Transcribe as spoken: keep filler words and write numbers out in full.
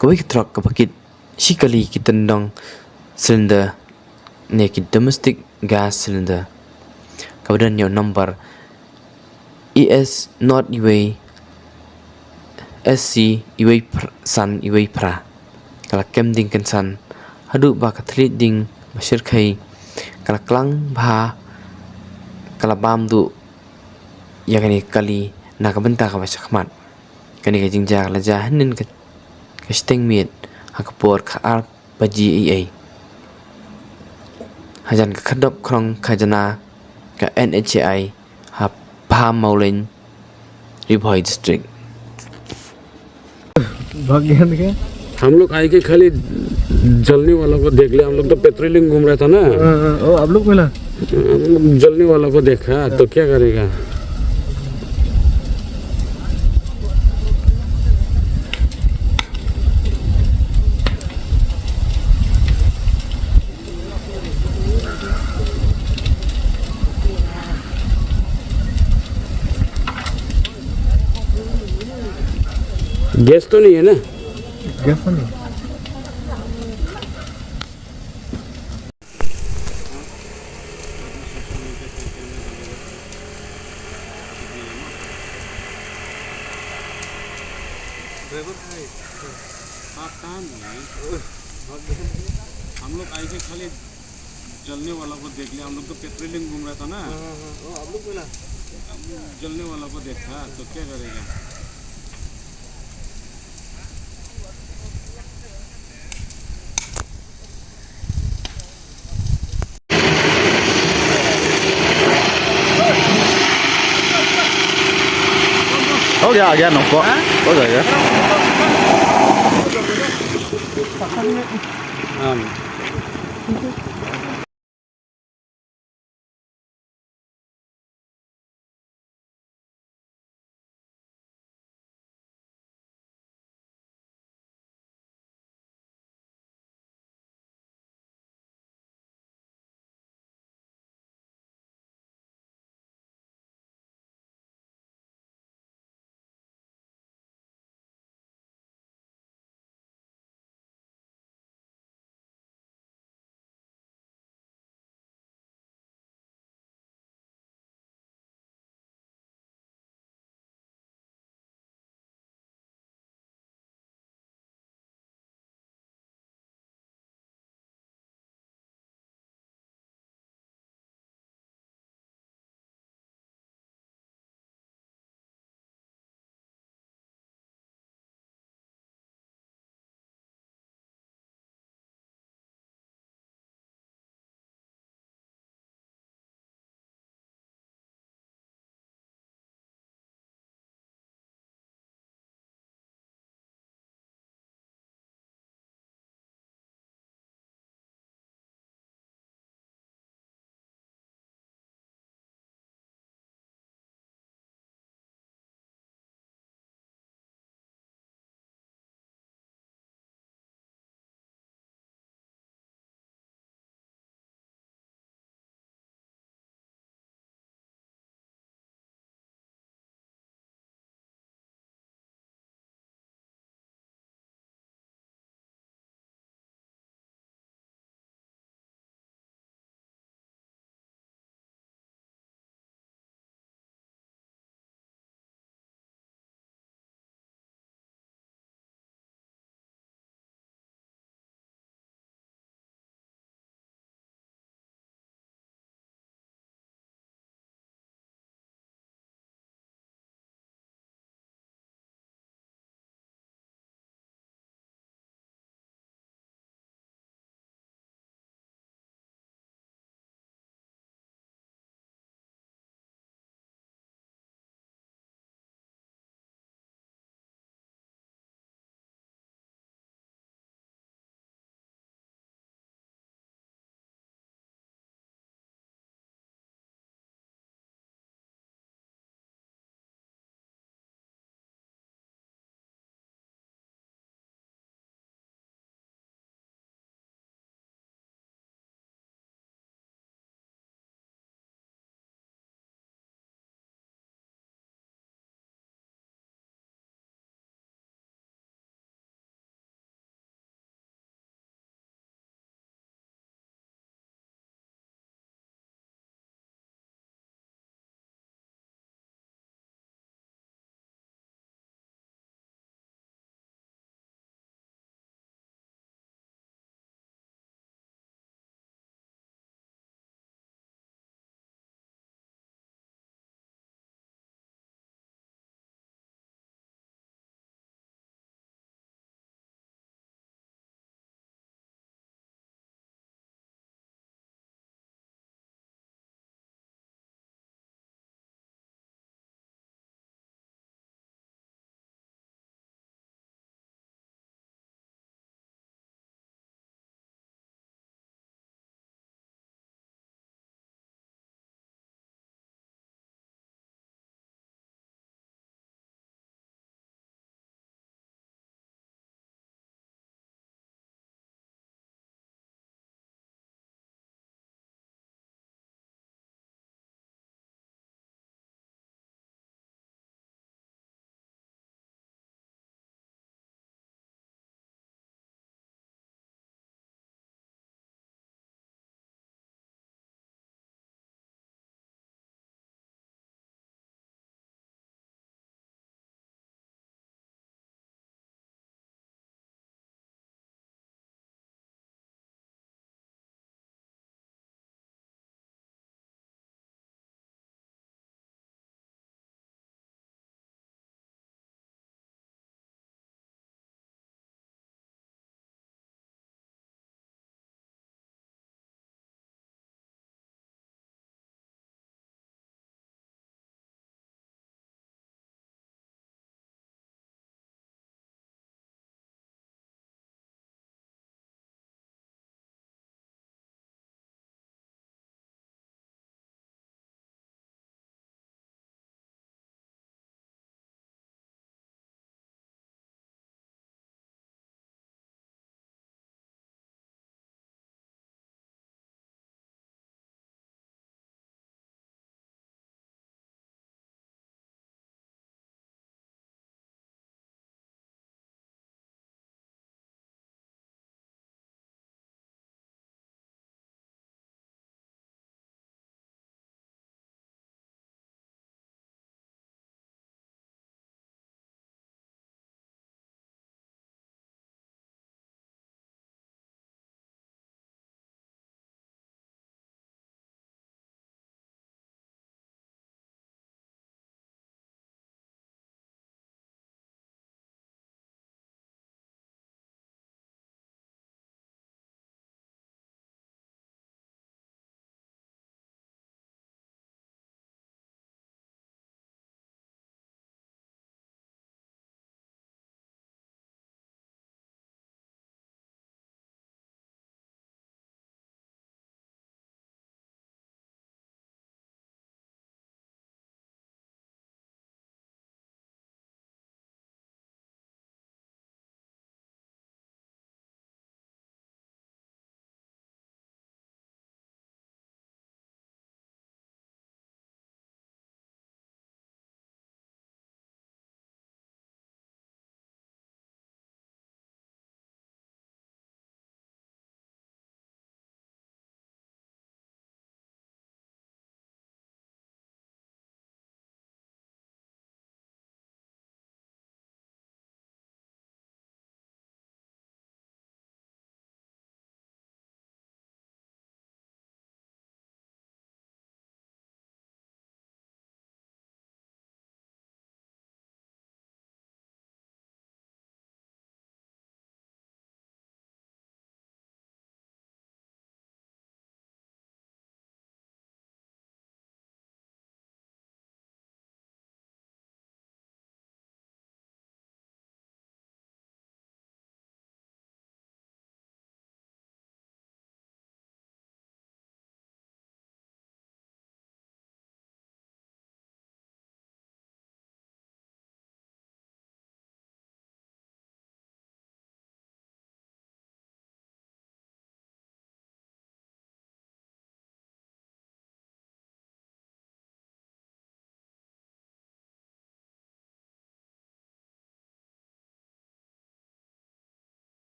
kawei ka trok kaba kit shi kali ki tyndong cylinder ne ki domestic gas cylinder, kaba don ïa u number E S not iwei S C iwei phra, san iwei phra. Ka la kem ding kynsan haduh ba ka thylliej ding ba shyrkhei ka la klang bha, ka la bam duh ïa kane ka kali na ka bynta kaba shakhmat. Kane ka jingjia ka la jia hynnin ka, ka shiteng miet ha ka por ka ar baje eiei. Hajan ka khyrdop khrong khajna ka N H A I ha Pham Mawlein, Ri Bhoi District. भाग गया था क्या? हम लोग आए के खाली जलने वाला को देख लिया। हम लोग तो पेट्रोलिंग घूम रहा था ना। हाँ, हाँ, ओ, आप लोग मिला? हम लोग जलने वाला को देखा तो क्या करेगा? गैस तो नहीं है ना? गैस तो नहीं। ड्राइवर कहाँ है? हाँ, कहाँ नहीं है? हम लोग आए के खाली जलने वाला को देख लिया। हम लोग तो पेट्रोलिंग घूम रहा था ना। हाँ, हाँ, हाँ। ओ, आप लोग मिला? हम जलने वाला को देखा, तो क्या करेगा? हो गया, आ गया नौको। हो जाएगा। हाँ।